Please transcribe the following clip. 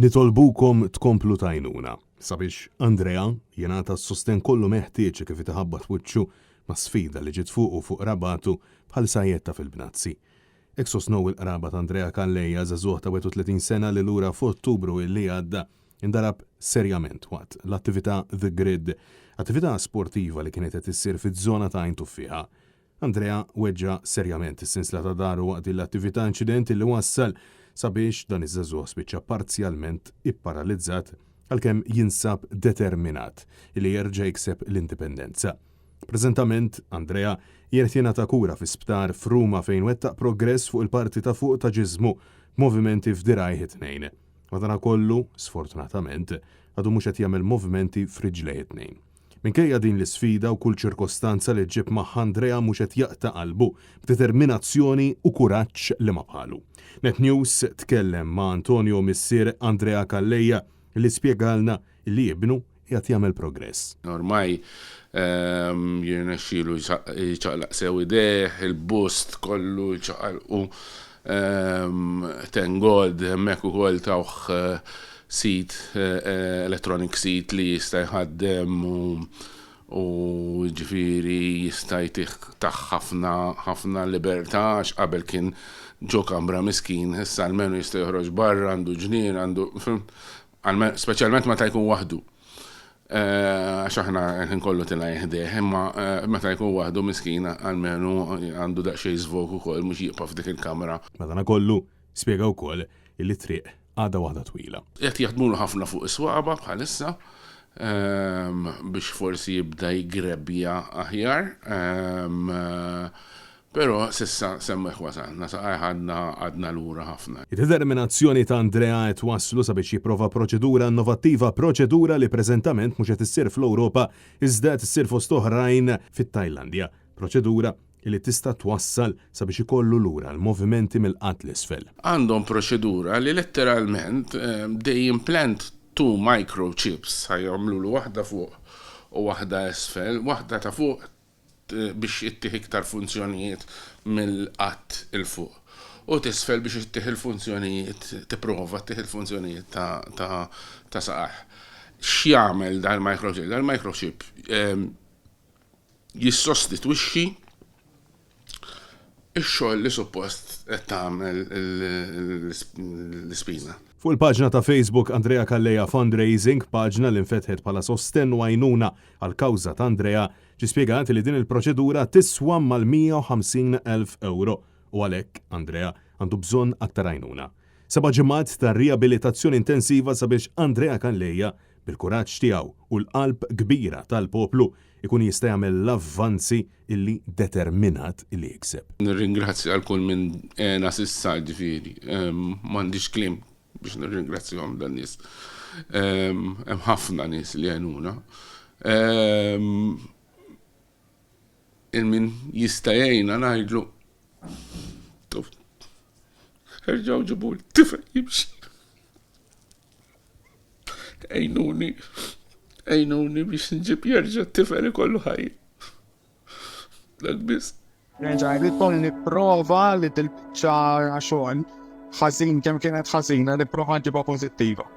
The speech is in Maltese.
Nitolbukom tkomplu tgħinuna sabiex Andrea jingħata s-sostenn kollu meħtieġ kif itaħabbat wiċċu ma' sfida li ġiet fuqu fuq rabatu bħal sajjetta fil-bnazzi. Hekk sostnew il-qraba ta' Andrea Calleja, żagħżugħ ta' 31 sena li lura f'Ottubru li għadda indarab serjament waqt l-attività The Grid, attività sportiva li kienet qed issir fiż-żona ta' Għajn Tuffieħa. Andrea weġġa' serjament is-sinsla ta' dahru waqt din l-attività inċident li wassal sabiex dan iż-żagħżugħ spiċċa parzjalment ipparalizzat għalkemm jinsab determinat li jerġa' jikseb l-indipendenza. Preżentament, Andrea qiegħed jingħata kura fi sptar f'Ruma fejn wettaq progress fuq il-parti ta' fuq ta' ġismu b'movimenti f'dirgħajh it-tnejn. Madanakollu, sfortunatament, għadu mhux qed jagħmel movimenti f'riġlejh it-tnejn. Minkejja din l-isfida u kull ċirkostanza li ġġib magħha Andrea mhux qed jaqta' qalbu, b'determinazzjoni u kuraġġ li ma bħalu. Net News tkellem ma' Antonio missier Andrea Calleja li spjegalna li ibnu qiegħed jagħmel progress. Ormai jirnexxielu jċaqlaq sew idejh, il-bust kollu jċaqalqu. Thank God hemmhekk ukoll tawh seat, electronic seat li jista' jħaddem u ġifieri jista' jtih tah ħafna ħafna libertà għax qabel kien ġo kamra miskin, issa almenu jista' joħroġ barra, għandu ġnien, għandu, fhimt? Speċjalment meta jkun waħdu. Għax aħna l-ħin kollu tilgħin ħdejh, imma meta jkun waħdu miskin almenu għandu daqsxejn żvog ukoll mhux jibqa' f'dik il-kamra. Madanakollu, spjega wkoll li t-triq għadha waħda twila. Qed jaħdmulu ħafna fuq is-swaba' bħalissa biex forsi jibda jgrebbja aħjar. Però s'issa s'hemmhekk wasalna, saqajh għadna għadna lura ħafna. Id-determinazzjoni ta' Andrea qed twasslu sabiex jipprova proċedura innovattiva, proċedura li preżentament mhux qed issir fl-Ewropa iżda qed issir fost oħrajn fit-Tajlandja, proċedura li tista' twassal sabiex ikollu lura l-movimenti mill-qadd 'l isfel. Għandhom proċedura li letteralment they implant two microchips, ħa jagħmlulu waħda fuq u waħda isfel, waħda ta' fuq biex ittih iktar funzjonijiet mill-qadd 'il fuq u t'isfel biex ittih il-funzjonijiet, tipprova ttih il-funzjonijiet ta' saqajh. X'jagħmel dal-microchip? Dal-microchip jissostitwixxi x-xogħol li suppost qed tagħmel l-ispina. Fuq il-paġna ta' Facebook Andrea Calleja Fundraising, paġna li nfetħet bħala sostenn u għajnuna għall-kawża ta' Andrea, Ġie spjegat li din il-proċedura tiswa mal-150,000 ewro u għalhekk Andrea għandu bżonn aktar għajnuna. Seba' ġimgħat ta' riabilitazzjoni intensiva sabiex Andrea Calleja, bil-kuraġġ tiegħu u l-qalb kbira tal-poplu, ikun jista' jagħmel l-avvanzi illi determinat li jikseb. Nirringrazzja 'l kull min għena s'issa, ġifieri m'għandix kliem biex nirringrazzjahom dan-nies. Hemm ħafna nies li għenuna. Il-min jista' jgħinna ngħidlu erġgħu ġibu l-tifel jimxi. Għejnuni, għejnuni biex nġib jerġa' t-tifel ikollu ħajja. Dak biss. Nerġa' ngħidilkom nipprova li dil-biċċa xogħol ħażin kemm kienet ħażina nipprova nġibha pożittiva.